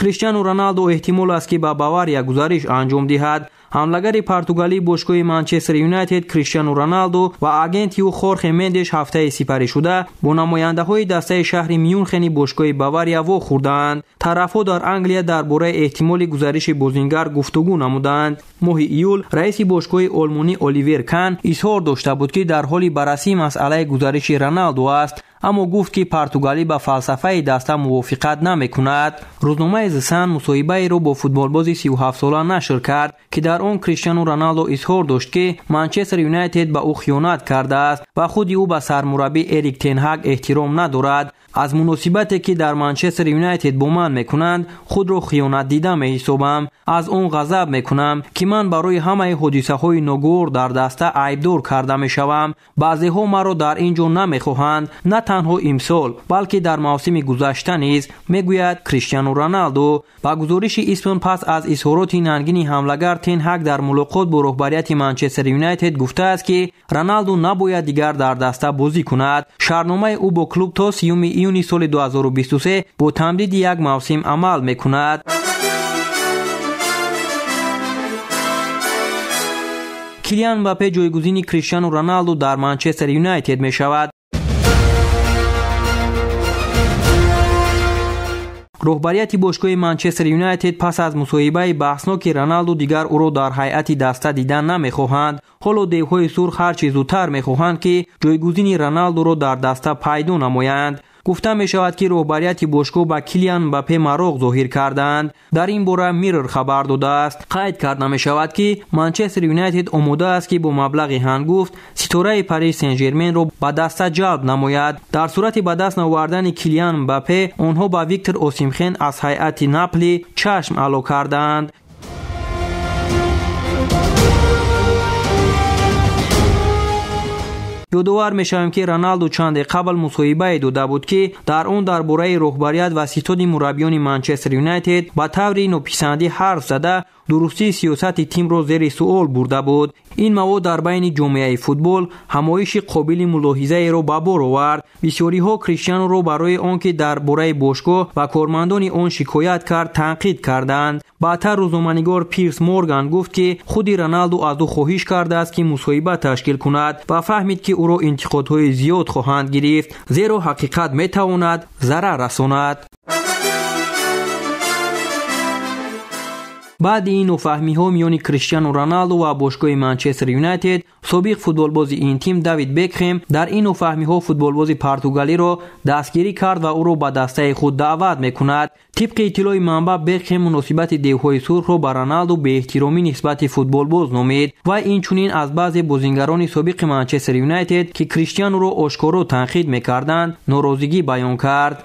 Криштиану Роналду эҳтимол аст, ки ба Бавария гузариш анҷом диҳад. Ҳамлагари португалии бошгоҳи Манчестер Юнайтед Криштиану Роналду ва агенти ӯ Хорхе Мендеш ҳафтаи сипаришуда бо намояндаҳои дастаи шаҳри Мюнхени бошгоҳи Бавария вохӯрдаанд. Тарафҳо дар Англия дар бораи эҳтимоли гузариши бозингар гуфтугӯ намуданд. Моҳи июл раиси бошгоҳи олмонӣ Оливер Кан изҳор дошта буд, ки дар ҳоли баррасии масъалаи гузариши Роналду аст, аммо гуфт, ки португалӣ ба фалсафаи даста мувофиқат намекунад. Рӯзномаи The Sun мусоҳибаеро бо футболбози 37-сола нашр кард, ки дар он Криштиану Роналдо изҳор дошт, ки Манчестер Юнайтед ба ӯ хиёнат кардааст ва худи ӯ ба сармураббӣ Эрик тен Ҳаг эҳтиром надорад. Аз муносибате, ки дар Манчестер Юнайтед бо ман мекунанд, худро хиёнатдида меҳисобам. Аз он ғазаб мекунам, ки ман барои ҳамаи ҳодисаҳои ногувор дар даста айбдор карда мешавам. Баъзеҳо маро дар ин ҷо намехоҳанд, на танҳо имсол, балки дар мавсими гузашта низ, мегӯяд Криштиану Роналду. Ба гузориши ESPN, пас аз изҳороти нангини ҳамлагар, Тен Ҳаг дар мулоқот бо роҳбарияти Манчестер Юнайтед гуфтааст, ки Роналду набояд дигар дар даста бозӣ кунад. Шартномаи ӯ бо клуб то 30 июни соли 2023 бо тамдиди як мавсим амал мекунад. Килиан Мбаппе ҷойгузини Криштиану Роналду дар Манчестер Юнайтед мешавад. Роҳбарияти бошгоҳи Манчестер Юнайтед пас аз мусоҳибаи баҳсноки Роналду дигар ӯро дар ҳайати даста дидан намехоҳанд. Ҳоло девҳои сурх ҳарчи зудтар мехоҳанд, ки ҷойгузини Роналдуро дар даста пайдо намоянд. Гуфта мешавад, ки роҳбарияти бошгоҳ ба Килиан Мбаппе мароқ зоҳир кардаанд. Дар ин бора Миррор хабар додааст. Қайд карда мешавад, ки Манчестер Юнайтед омода аст, ки бо маблағи ҳангуфт ситораи Париж Сен-Жерменро ба даста ҷалб намояд. Дар сурати ба даст наовардани Килиан Мбаппе, онҳо ба Виктор Осимхен аз ҳайати Напли чашм ало кардаанд. Ёдовар мешавем, ки Роналду чанде қабл мусоҳибае дода буд, ки дар он дар бораи роҳбарият ва ситоди мураббиёни Манчестер Юнайтед ба таври нописандӣ ҳарф зада, дурустии сиёсати тимро зери суол бурда буд. Ин мавод дар байни ҷомеаи футбол ҳамоиши қобили мулоҳизаеро ба бор овард. Бисёриҳо Криштиануро барои он ки дар бораи бошгоҳ ва кормандони он шикоят кард, танқид карданд. Баъдтар рӯзноманигор Пирс Морган гуфт, ки худи Роналду аз ӯ хоҳиш кардааст, ки мусоҳиба ташкил кунад ва фаҳмид, ки ӯро интиқодҳои зиёд хоҳанд гирифт, зеро ҳақиқат метавонад зарар расонад. Баъди ин нофаҳмиҳо миёни Криштиану Роналду ва бошгоҳи Манчестер Юнайтед, собиқ футболбози ин тим Давид Бекхем дар ин нофаҳмиҳо футболбози португалиро дастгирӣ кард ва ӯро ба дастаи худ даъват мекунад. Тибқи иттилои манбаъ, Бекхем муносибати девҳои сурхро ба Роналду беэҳтиромӣ нисбати футболбоз номид ва инчунин аз баъзе бозингарони собиқи Манчестер Юнайтед, ки Криштиануро ошкоро танқид мекарданд, норозигӣ баён кард.